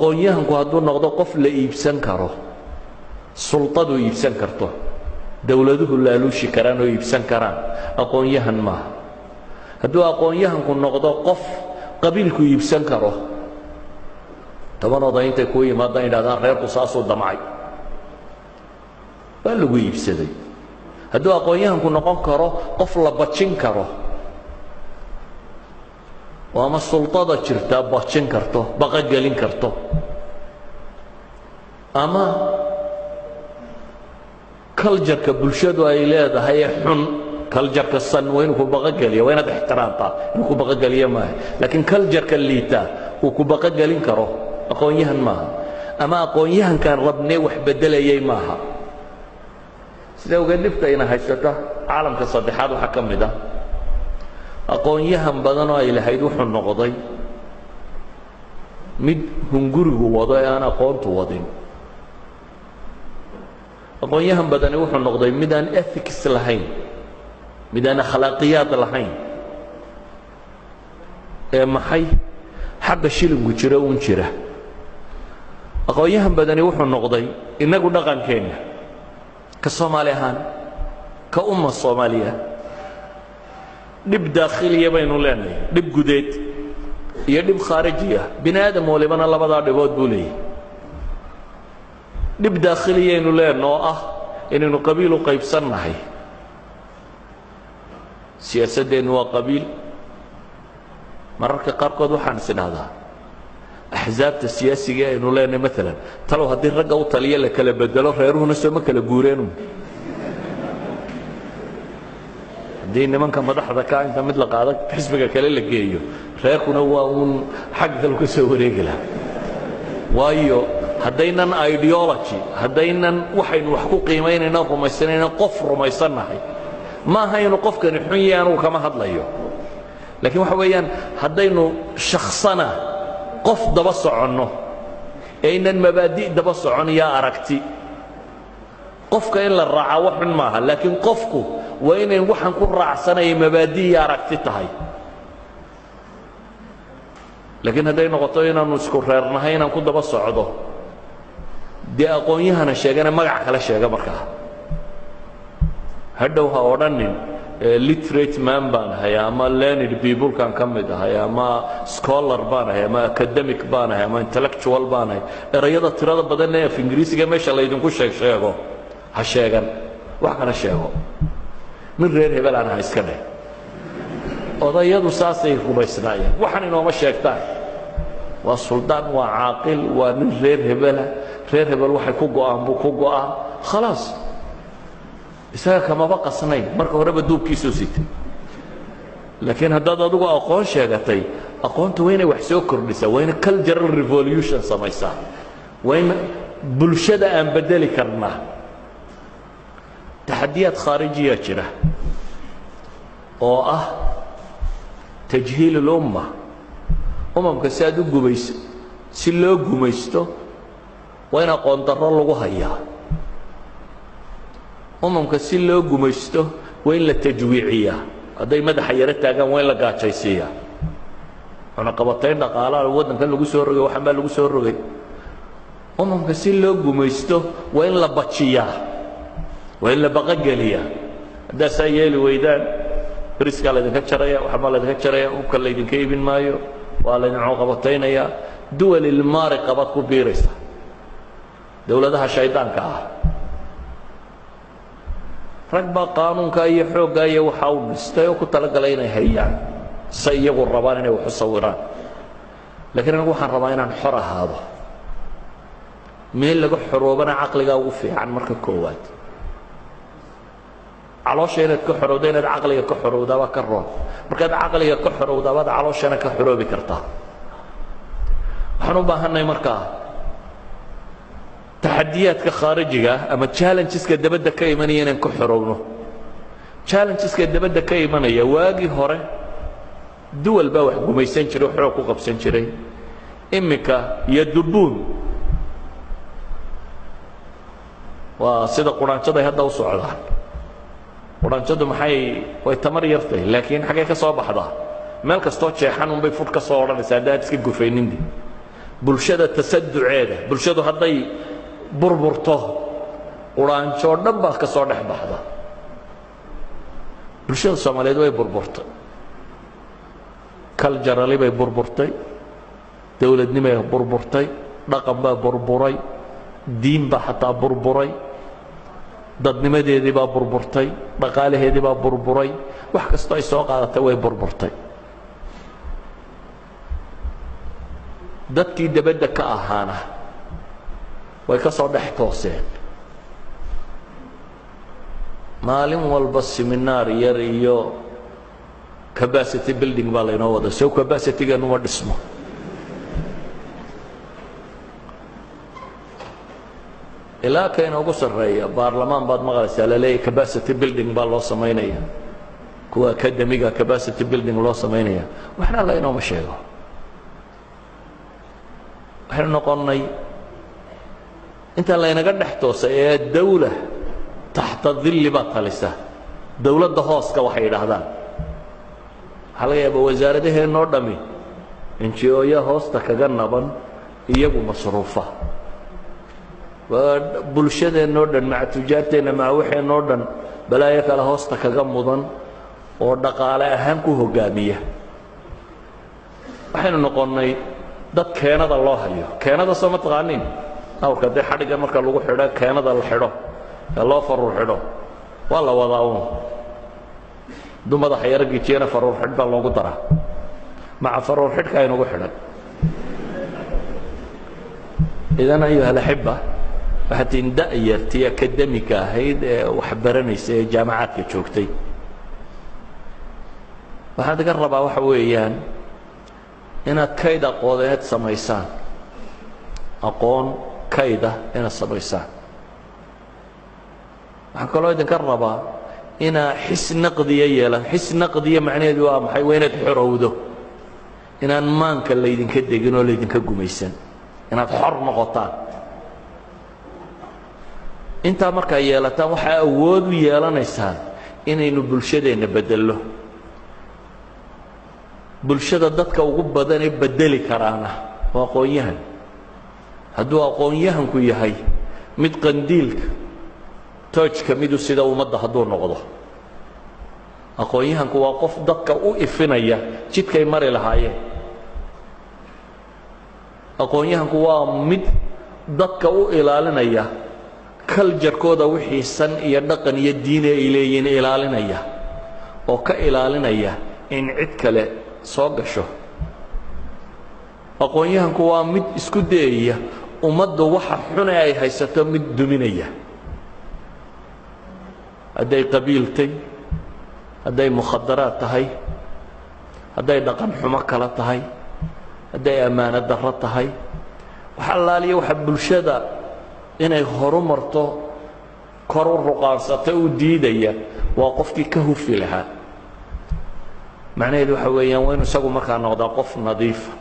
Aqoon-yahanku hadduu noqdo qof la iibsan karo, sultadu iibsan karto, dowladuhu laaluushi karaan oo iibsan karaan, aqoon-yahan maaha. Hadduu aqoon-yahanku noqdo qof qabiilku iibsan karo, 10 oday intay kuu yimaadaan yidhahdaan reerku saasuu damcay, waa lagu iibsaday. Hadduu aqoon-yahanku noqon karo qof la bajin karo oo ama sultada jirtaa bajin karto, baqogelin karto, ama culture-ka bulshadu ay leedahay ee xun, culture-ka san waa inuu ku baqogeliyo, waa inaad ixtiraamtaa, inuu ku baqogeliyo maaha, laakiin culture-ka liitaa uu ku baqogelin karo, aqoon-yahan maaha, ama aqoon-yahankaan rabnee wax beddelayay maaha. Sida ogeed, dhibta ina haysata caalamka saddexaad waxaa ka mid ah aqoon-yahan badan oo ay lahayd wuxuu noqday mid hungurigu wado ee aan aqoontu wadin. Aqoon-yahan badani wuxuu noqday mid aan ethics lahayn, mid aan akhlaaqiyaad lahayn, ee maxay xagga shilinku jiro uun jira. Aqoon-yahan badani wuxuu noqday, innagu dhaqankeenna ka Soomaali ahaan, ka umma Soomaaliya, dhib daakhiliya baynu leenahay, dhib gudeed iyo dhib khaarijiya. Bini aadam walibana labadaa dhibood buu leeyahy. Dhib daakhiliyaynu leenna oo ah inaynu qabiil u qaybsannahay. Siyaasaddeennu waa qabiil. Mararka qaarkood waxaan is idhahdaa, axsaabta siyaasiga aynu leenahay maalan, talow haddii ragga u taliya la kala bedelo, reeruhuna soo ma kala guureenu? Haddii nimanka madaxda ka inta mid la qaado xisbiga kale la geeyo, reerkuna waa uun xagga kale ka soo wareegi laha. Waayo, haddaynan ideology, haddaynan waxaynu wax ku qiimaynayna rumaysanayna qof rumaysannahay, ma aha inuu qofkani xun yahay, anugu kama hadlayo, laakiin waxa weeyaan haddaynu shaksana qof daba soconno ee aynan mabaadi' daba socon iyo aragti, qofka in la raacaa wax xun maaha, laakiin qofku waa inayn waxaan ku raacsanaya mabaadi' iyo aragti tahay. Laakiin hadday noqoto inaannu isku reernahay inaan ku daba socdo, dee aqoon-yahana sheegana magac kale sheega. Markaa hadhow ha odhanin literate man baan ahay, ama learned people-kan ka mid ahay, ama scholar baan ahay, ama academic baan ahay, ama intellectual baan ahay. Erayada tirada badan ee af Ingiriisiga meesha laydinku sheeg sheego ha sheegan, wax kala sheego. Min reer hebel aan aha iska dheh. Odayadu saasay rumaysnaayeen, waxan inooma sheegtaan, waa suldaan, waa caaqil, waa nin reer hebela, reer hebel waxay ku go'aan buu ku go'aa. Khalaas, isaga kamaba qasnayn, marka horeba duubkiisuu sitay. Laakiin haddaad adigu aqoon sheegatay, aqoonta waa inay wax soo kordhisaa, waa inay cultural revolution samaysaa, waa in bulshada aan bedeli karnaa. Taxadiyaad khaarijiya jira oo ah tajhiil اlumma. Umamka si aad u gumayso, si loo gumaysto, waa in aqoon darro lagu hayaa. Umamka si loo gumaysto waa in la tajwiiciyaa. Hadday madaxa yaro taagaan, waa in la gaajaysiiyaa. Cunaqabatayn dhaqaalaha waddankan lagu soo rogay, waxan baa lagu soo rogay. Umamka si loo gumaysto waa in la bajiyaa, waa in la baqogeliyaa. Haddaa saa yeeli weydaan, briskaa laydinka jaraya, waxbaa laydinka jaraya, hubka laydinka iibin maayo, waa laydin cunaqabataynayaa. Duwal ilmaariqa baad ku biiraysa, dowladaha shaydaanka ah. Rag baa qaanuunka iyo xoogga iyo waxaa u dhistay oo ku talagalay inay hayaan say iyagu rabaan inay wax u sawiraan. Lakiin anigu waxaan rabaa inaan xor ahaado. Meel laga xoroobana caqligaa ugu fiican. Marka koowaad caloosha inaad ka xorowda, inaad caqliga ka xorowdaabaa ka roon. Markaad caqliga ka xorowdaabaad calooshana ka xoroobi kartaa. Waxaan u baahannahay markaa taxadiyaadka khaarijiga ama challengeska dabadda ka imanaya inaan ka xorowno. Challengeska dabadda ka imanaya, waagii hore duwal baa wax gumaysan jiray o xoog ku qabsan jiray. Iminka yadubuun waa sida quraanjaday hadda u socdaan. Quraanjadu maxay way tamar yartahay, laakiin xaggay ka soo baxdaa? Meel kastoo jeexan unbay fudh ka soo odhanaysa haddaad iska gufaynindi. Bulshada tasaduceeda, bulshadu hadday burburto, quraanjoo dhan baa ka soo dhex baxda. Bulshada Soomaaliyeed way burburtay, culturally bay burburtay, dowladnimay burburtay, dhaqan baa burburay, diin baa xataa burburay, dadnimadeedii baa burburtay, dhaqaalaheedii baa burburay, wax kastoo ay soo qaadatay way burburtay. Dadkii debadda ka ahaana way ka soo dhex tooseen. Maalin walba seminaar yar iyo capacity building baa laynoo wada, so capacity-geenu ma dhismo. Ilaa ka inoogu sarreeya baarlamaan baad maqlaysaa laleeyahy capacity building baa loo samaynaya, kuwa academiga capacity building loo samaynaya, waxna la inooma sheego. Waxaynu noqonnay inta laynaga dhex toosay ee dawla taxta dilli baa talisa, dawladda hooska waxay yidhaahdaan. Waxaa laga yaabaa wasaaradaheenoo dhami NGO-ya hoosta kaga naban, iyagu masruufa. Bulshadeennoo dhan maca tujaarteenna maca waxeenoo dhan balaayo kale hoosta kaga mudan oo dhaqaale ahaan ku hoggaamiya. Waxaynu noqonnay dad keenada loo hayo. Keenada soo ma taqaaniin? Awrka dee xadhiggan marka lagu xidho, keenada la xidho ee loo faruur xidho, waa la wadaa uun. Hadduu madaxa yaro gejiyana faruur xidh baa loogu daraa, maca faruur xidhka aynugu xidhan. Idan ayuha alaxiba, waxaad tiin da'yartii akademika ahayd ee wax baranaysa ee jaamacaadka joogtay. Waxaan idinka rabaa waxa weeyaan inaad kayd aqooneed samaysaan, aqoon kayda inaad samaysaan. Waxaan kaloo idinka rabaa inaa xis naqdiya yeelan. Xis naqdiya macnaheedu waa maxay? Waa inaad xorowdo, inaan maanka laydinka degin oo laydinka gumaysan, inaad xor noqotaan. Intaa markaa yeelataan, waxaa awood u yeelanaysaan inaynu bulshadeenna beddello. Bulshada dadka ugu badanee beddeli karaana waa aqoon-yahan. Hadduu aqoon-yahanku yahay mid qandiilka toojka midu sida ummadda hadduu noqdo, aqoon-yahanku waa qof dadka u ifinaya jidkay mari lahaayeen. Aqoon-yahanku waa mid dadka u ilaalinaya culture-kooda, wixii san iyo dhaqan iyo diine ay leeyihiin ilaalinaya oo ka ilaalinaya in cid kale soo gasho. Aqoon-yahanku waa mid isku dayaya ummaddu waxa xune ay haysato mid duminaya, hadday qabiiltay, hadday mukhadaraad tahay, hadday dhaqan xumo kala tahay, hadday ammaano darro tahay. Wax allaaliya waxa bulshada inay horu marto, kor u ruqaansato u diidaya, waa qofkii ka hufi lahaa. Macnaheedu waxa weeyaan waa inu isagu markaa noqdaa qof nadiifa.